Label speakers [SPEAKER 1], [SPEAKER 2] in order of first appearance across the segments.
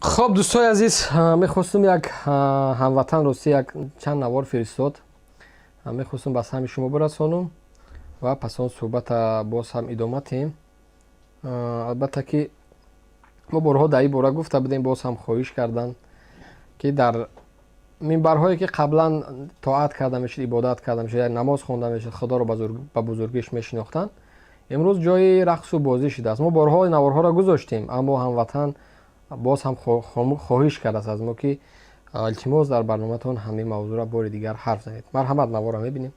[SPEAKER 1] Хоб, дӯстои азиз, мехостум як ҳамватан, ростӣ, як чанд навор фиристод, мехостум ба саҳми шумо бирасонум ва пас он суҳбата боз ҳам идома тиҳем. Албатта ки мо борҳо дар ин бора гуфта будем, боз ҳам хоҳиш карданд, ки дар минбарҳое, ки қаблан тоат карда мешуд, ибодат карда мешуд, як намоз хонда мешуд, худоро ба бузургиш мешинохтанд, имрӯз ҷои рақсу бозӣ шудааст. Мо борҳо наворҳоро гузоштем, аммо ҳамватан боз ҳам хоҳиш кардааст аз мо, ки илтимос, дар барноматон ҳамин мавзӯъро бори дигар ҳарф занед. Марҳамат, наворро мебинем.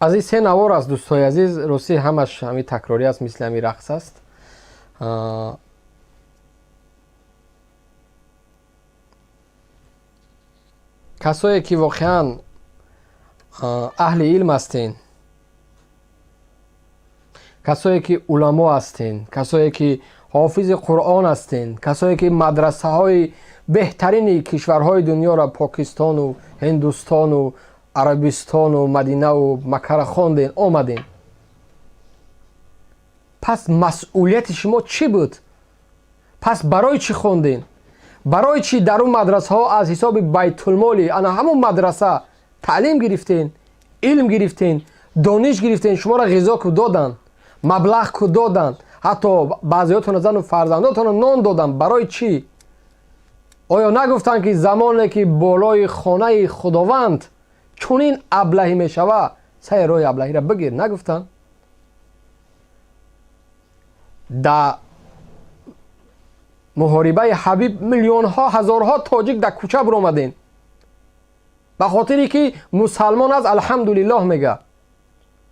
[SPEAKER 1] Аз ин се навор аст, дӯстои азиз. Ростӣ, ҳамаш ҳамин такрорӣ аст, мисли ҳамин рақс аст. Касое ки воқеан аҳли илм ҳастен, касое ки уламо ҳастен, касое ки ҳофизи қуръон ҳастен, касое ки мадрасаҳои беҳтарини кишварҳои дунёро, Покистону Ҳиндустону Арабистону Мадинаву Маккара хонден, омадем, пас масъулияти шумо чӣ буд? Пас барои чӣ хондем? Барои чӣ дар он мадрасаҳо аз ҳисоби байтулмоли ана ҳамун мадраса таълим гирифтен, илм гирифтен, дониш гирифтен? Шуморо ғизо ку доданд, маблағ ку доданд, ҳатто баъзеҳотона зану фарзандотона нон доданд. Барои чӣ? Оё нагуфтанд, ки замоне ки болои хонаи Худованд чунин аблаҳӣ мешава, сари роҳи аблаҳиро бигир? Нагуфтанд? Да муҳорибаи Ҳабиб миллионҳо, ҳазорҳо тоҷик дар кӯча биромадем, ба хотире ки мусалмон аст, алҳамдулиллоҳ мега.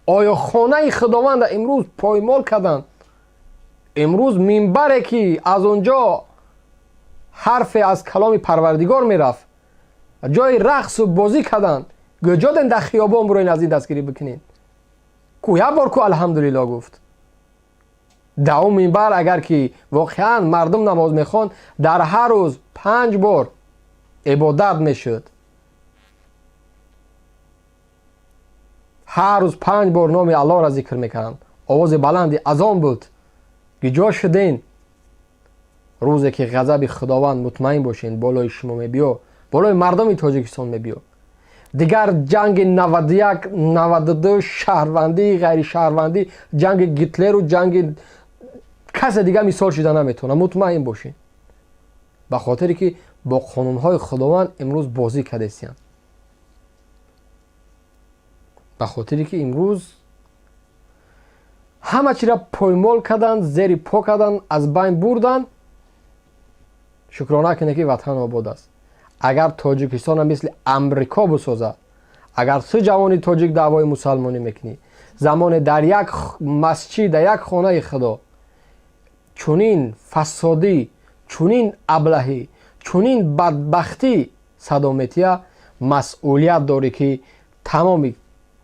[SPEAKER 1] Оё хонаи Худованда имрӯз поймол карданд? Имрӯз минбаре, ки аз он ҷо ҳарфе аз каломи Парвардигор мерафт, ҷои рақсу бозӣ карданд. Гӯҷоден дар хиёбон бироин, аз ин дастгирӣ бикунед ку, як бор ку алҳамдулиллоҳ гуфт дар он минбар? Агар ки воқеан мардум намоз мехонд, дар ҳар рӯз панҷ бор ибодат мешуд, ҳар рӯз панҷ бор номи Аллоҳро зикр мекарданд, овози баланди азон буд. Гиҷо шуден? Рӯзе ки ғазаби Худованд, мутмаин бошед, болои шумо мебиё, болои мардуми Тоҷикистон мебиё. Дигар ҷанги 91, 92, шаҳрвандӣ, ғайришаҳрвандӣ, ҷанги Гитлеру ҷанги касе дигар мисол шида наметавонад, мутмаин бошед, ба хотире ки бо қонунҳои Худованд имрӯз бозӣ кардесиянд, ба хотире ки имрӯз ҳама чиро поймол карданд, зери по карданд, аз байн бурданд. Шукрона кунед, ки ватан обод аст. Агар Тоҷикистона мисли Амрико бисозад, агар ту ҷавони тоҷик даъвои мусалмонӣ мекунӣ, замоне дар як масҷид, дар як хонаи Худо чунин фасодӣ, чунин аблаҳӣ, чунин бадбахтӣ садо метия, масъулият дорӣ, ки тамоми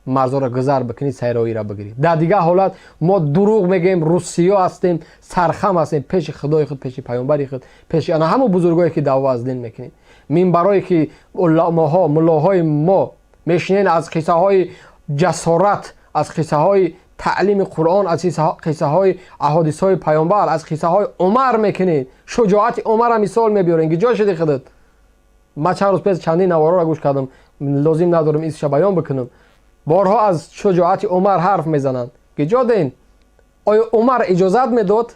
[SPEAKER 1] марзоро гузар бикунӣ, сайроиро бигирӣ. Дар дигар ҳолат мо дурӯғ мегӯем, русиё ҳастем, сархам ҳастем пеши Худои худ, пеши паёмбари худ, пеши ана ҳамон бузургое, ки даъво аз дин мекунед, минбарое ки уламоҳо, муллоҳои мо мешинен, аз қиссаҳои ҷасорат, аз қиссаҳои таълими Қуръон, аз қиссаҳои аҳодисҳои паёмбар, аз қиссаҳои Умар мекунед, шуҷоати Умарра мисол мебиёрен. Ки ҷо шуди худат? Ман чанд рӯз пеш чандин наворҳоро гӯш кардам, лозим надорам исмша баён бикунам. Борҳо аз шуҷоати Умар ҳарф мезананд. Ки ҷо ден? Оё Умар иҷозат медод?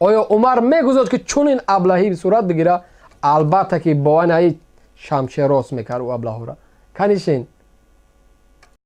[SPEAKER 1] Оё Умар мегузошт, ки чунин аблаҳӣ сурат бигира? Албатта, ки бо анаи шамшер рост мекард ӯ аблаҳора. Канишин.